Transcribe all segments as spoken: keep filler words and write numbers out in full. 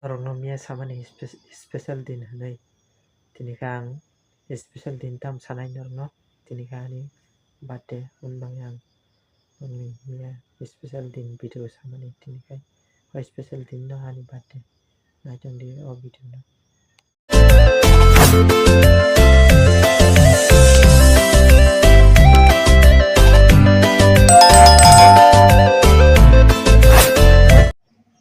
Norokno miya samani spe-, special din hwnwi tini khe ang special din tam sanai norokno, tini khe ani birthday, hwnwi ang nokni miya special din video samani tini khe o special din no ani birthday. Naitong di o video no.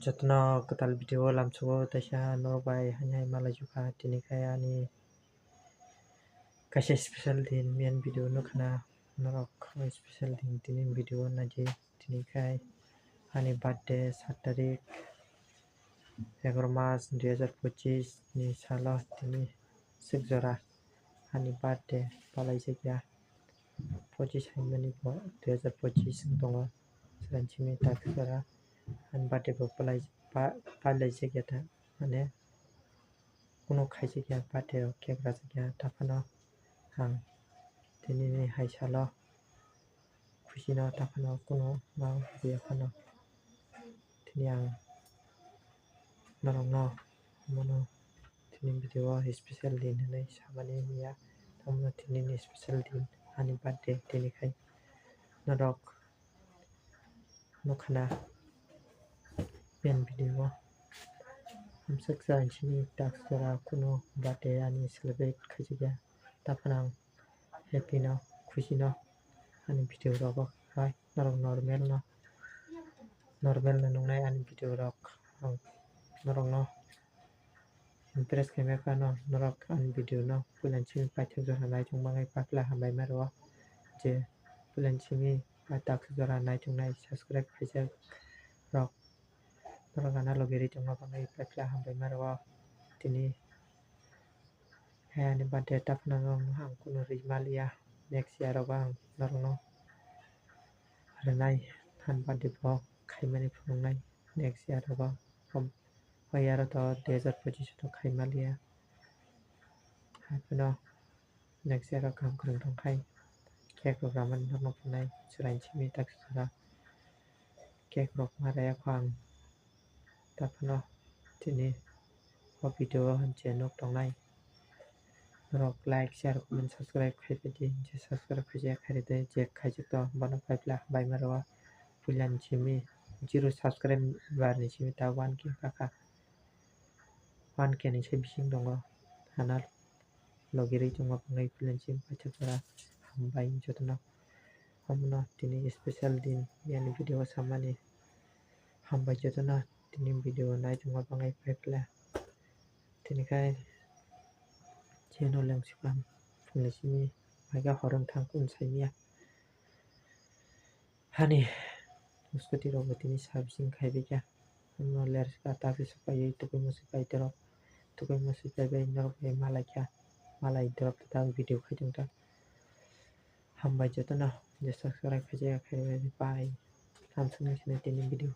Jotono kwtal video o lamsogo, taisa norok bai hai hai malai jukha, tini khe ani kaisa special din, main video nukha na norok, special din tini video naidi, tini khe ani birthday sat tarik, egaroh mas dui hazar pochis ni salo tini swk jora ani birthday palaijakya, pochis haimani bo dui hazar pochis wng tongo, swkang simi tak jora ani birthday bo palai, pa-, palaijakya ta, mane kunu khaijakya birthday rok cake rajakya, taphano ang tinini hai salo khusino taphano kunu ma buya phano tini ang norokno mano tini video o special din hwnwi samani ya, tamno tinini special din ani birthday, tini khai norok nukha na main video o. Hamswk sa sini tak jora kunu birthday ani celebrate khaijakya, taphano ang happy no, khushi no ani video rogo khai norok normal no, normal no nungnai ani video rok, ang norok no impress khaima phano norok ani video no puila simi paithak jora naichung bagwi paphila hambai ma rwo, je puila simi paithak jora naichungnai subscribe khaijak rok norok ano logi ri tongma bagwi paphila hambai ma rwo. Tini hai ani birthday taphano ang kunu ri maliya, next year rogo ang norokno rwnai, ani birthday bo khaimani phunuknai next year rogo. O year o to dui hazar pochis o to khai maliya. Haiphano next year o kaham kwrwng tongkhai cake rok ramani norokno phunai chwraini simi tak jora cake rok ma raya kho ang. Taphano tini o video o je nuk tongnai norok like, share, comment, subscribe khai phaidi, je subscribe khaijak khai rwdi, je khaijak to bono paipla hambai ma rwo. Puilani simi zero subscriber ni simi ta one K kakha, one K ni se bising tongo, hana logi ri tongma bagwi puilani simi paithak jora hambai jotono. Omono tini special din yani video o samani hambai jotono, tini video nai tongma bagwi paipla. Tini khai cheno lengsikam phungni simi maika horong thang kun saimia. Hani scooty rok bo tini servicing khai bai kha. Omo ler kha ta khe supai tubui musi pai dorok, tubui musi pai bai norok bai malai kha, malai dorok ta video khai tong ta. Hambai jotono je subscribe khaijak khe bai pai. Hamswknai sini tini video.